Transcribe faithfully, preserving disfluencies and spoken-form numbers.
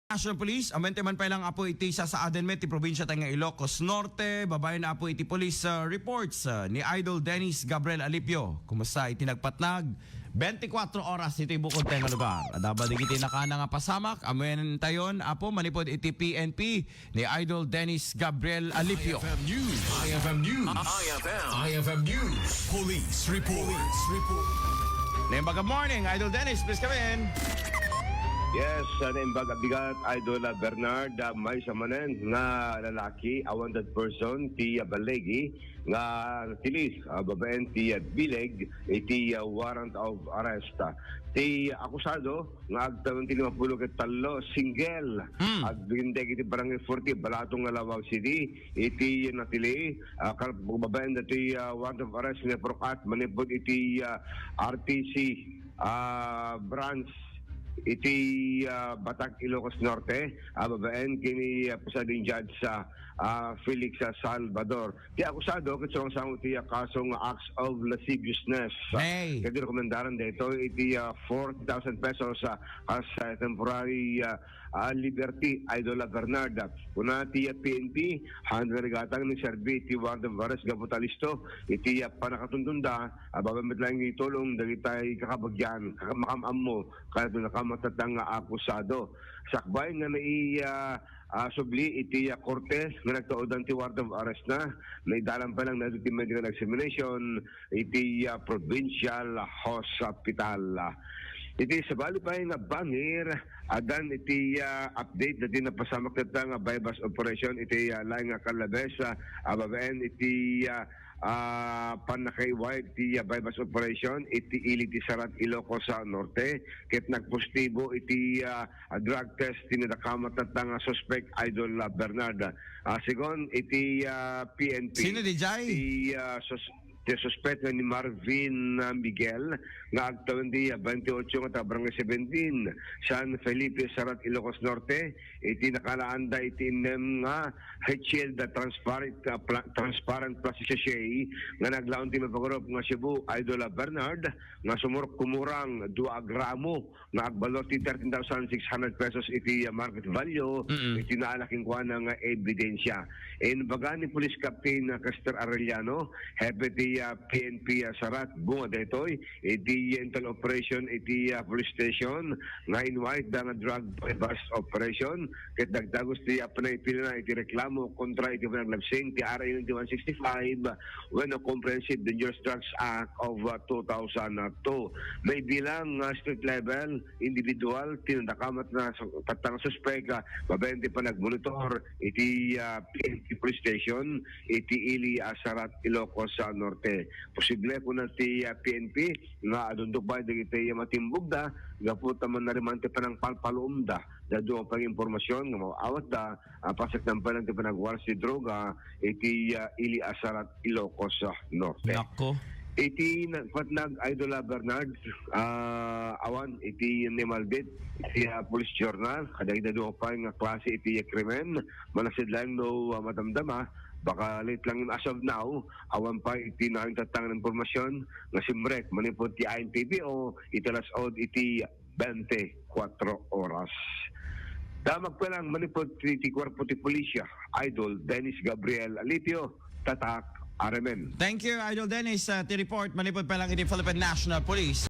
National Police, amen ti man pay lang, Apo, iti sasaaden met ti probinsia tayo nga Ilocos Norte, babaen, Apo, iti police, ah, reports, ah, ni Idol Dennis Gabriel Alipio. Kumusta iti nagpatnag? Twenty-four oras iti bukod tayo nga lugar. Adda ba digiti nakana nga pasamak? Amen tayon, Apo, manipod iti P N P ni Idol Dennis Gabriel Alipio. I F M News. I F M News. I F M. I F M News. Police report. Police report. Naimbag, good morning, Idol Dennis. Please come in. Yes, uh, naimbag a bigat, Idol, uh, Bernard, uh, maysa manen nga lalaki, a wanted person, ti, uh, Balegi, nga natili, uh, babaen ti, uh, bileg, iti, uh, warrant of arrest. Ti akusado, nga agtawen ti lima pulo ket tallo, single. Hmm. Agdindeg iti Barangay forty, Balaton nga Laoag City, iti natili, ah, kal-, babaen dati, ah, warrant of arrest nga purkat manipud iti, ah, R T C, ah, branch iti, ah, Batac, Ilocos Norte, ah, babaen kini, ah, presiding judge sa, ah, Felix, ah, Salvador. Ti akusado ket sumangsamo iti, ah, kaso nga acts of lasciviousness. Nay. Ket rekomendaran daytoy iti, ah, forty thousand pesos, ah, as, ah, temporary, ah, ah, liberty, Idol, ah, Bernard. Kuna ti, ah, P N P, haan nga naggatang ni serbi ti warrant of arrest gapu ta listo iti, ah, pannakatundunda, ah, babaen met laeng itulong dagiti kakabagian, kaka-, makaam-ammo, kadagiti nakamatatang nga akusado. Sakbay nga nai-, ah, ah, subli iti, ah, korte nga nagtaudan ti warrant of arrest na, naidalan pay lang daytoy iti medical examination iti, ah, provincial hospital. Iti sabali pay nga bangir, addan iti, ah, update dati napasamak dayta nga buy-bust operation iti, ah, laeng nga Kalabes, ah, babaen iti, ah, ah, pannakaiway ti, ah, buy-bust operation iti ili ti Sarat, Ilocos, ah, Norte, ket nagpositibo iti, ah, ah, drug test ti nadakamat dayta nga suspect, Idol, ah, Bernard. Ah, segun iti, ah, P N P, sino di jay? Ti, ah, sus-, ti suspect nga ni Marvin, ah, Miguel, nga agtawen ti, ah, twenty-eight nga taga Barangay seventeen, San Felipe, Sarat, Ilocos Norte, iti nakalaanda iti innem nga heat shield, ah, transparent, ah, pla-, transparent plastic sachet nga naglaon ti mapagurup nga Cebu, Idol, ah, Bernard, nga sumurot kumurang dua a gramo nga agbalor ti thirteen thousand six hundred pesos iti, ah, market value, mm-mm, iti naala kenkuana nga ebidensya. Imbaga ni Police Captain, ah, Kester Arellano, hepe ti, ah, P N P, ah, Sarat, bunga daytoy, iti intel operation iti, ah, police station nga inwait da nga drug buy-bust operation, ket nagdagus ti, ah, panaipilna iti reklamo kontra iti panaglabsing ti R A ninety-one sixty-five wenno Comprehensive Dangerous Drugs Act of, ah, two thousand two. May bilang nga street level individual ti nadakamat nga su-, tatta nga suspek, ah, babaen ti panagmonitor iti, ah, P N P Police Station iti ili a Sarat, Ilocos, ah, Norte. Posible, kuna ti, ah, P N P, nga adundok pay dagiti matimbugda gapu ta mannariman ti panangpalpaluomda. Dadu pay nga impormasyon nga maawatda, ah, paseknan pay lang ti panagwaras ti droga iti, ah, ili a Sarat, Ilocos, ah, Norte. Nako. Iti nagpatnag, Idol, ah, Bernard, ah, awan iti Nimaldit, iti, ah, Police Journal, kadagiti dadu pay nga klase iti krimen, manasid lang no, ah, madamdama, baka late lang as of now, awan pay iti naitattang nga impormasyon nga simrek manipud ti I N P P O iti alas-od iti twenty-four oras. Damag pay lang manipud ti, ti kuerpo ti pulisya, Idol Dennis Gabriel Alipio, Tatak, R M N. Thank you, Idol Dennis. Uh, ti report manipud pay lang iti Philippine National Police.